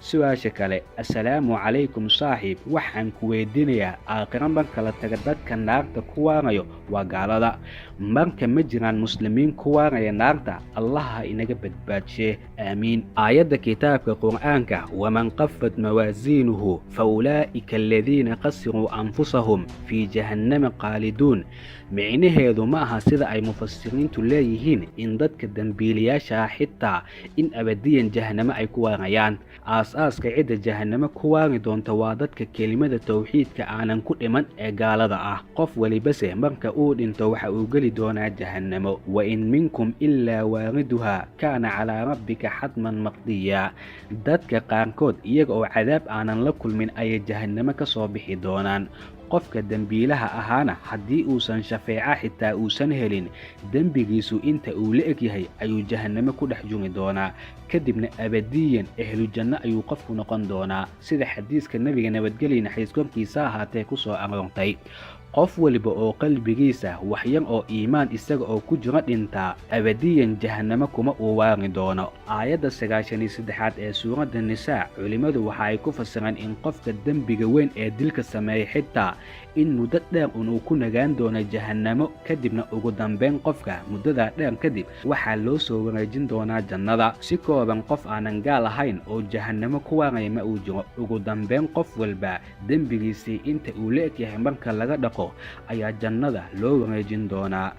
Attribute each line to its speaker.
Speaker 1: Su-aasha kale: Assalaamu calaykum saaxiib, waxaan ku weydiinayaa, aakhiro marka la taga dadka naarta ku waarayo waa gaalada, marka ma jiraan Muslimiin ku waaraya naarta? Allaha inaga badbaadshe, aamiin. Aayadda kitaabka Qur'aanka "Waman khaffat mawaasiinuhu fa ulaa'ika aladiina khasiruu anfusahum fii jahannama khaaliduun", micnaheedu ma aha sida ay mufasiriintu leeyihiin in dadka dembiilayaasha ah xitaa in abadiyan jahanamo ay ku waarayaan. Aas-aaska cidda jahanamo ku waari doonta waa dadka kelimada tawxiidka aanan ku dhiman ee gaalada ah. Qof welibase marka uu dhinto waxa uu geli doonaa jahanamo. "Wa in minkum ilaa waariduhaa kaana calaa rabbika xatman maqdiya." Dadka qaarkood iyaga oo cadaab aanan la kulmin ayay jahanamo ka soo bixi doonaan. Qofka dembiilaha ahaana haddii uusan shafeeca xitaa uusan helin, dembigiisu inta uu la eg yahay ayuu jahanamo ku dhex juri doonaa, kadibna abadiyan ehlu janno ayuu qofku noqon doonaa, sida xadiiska Nebiga, nabadgelya naxariis korkiisa ahaatee, ku soo aroortay: "Qof waliba oo qalbigiisa waxyar oo iimaan isaga oo ku jiro dhintaa, abadiyan jahanamo kuma uu waari doono." Aayadda 93aad ee suuradda Nisaa culimmadu waxa ay ku fasireen in qofka dembiga weyn ee dilka sameeyay xitaa in muddo dheer un uu ku nagaan doono jahanamo, kadibna ugu dambeyn qofka muddadaa dheer kadib waxaa loo soo wareejin doonaa jannada. Si kooban, qof aanan gaal ahayn oo jahanamo ku waaraya ma uu jiro. Ugu dambeyn qof walba dembigiisii inta uu la eg yahay marka laga dhaqo ayaa jannada loo wareejin doonaa.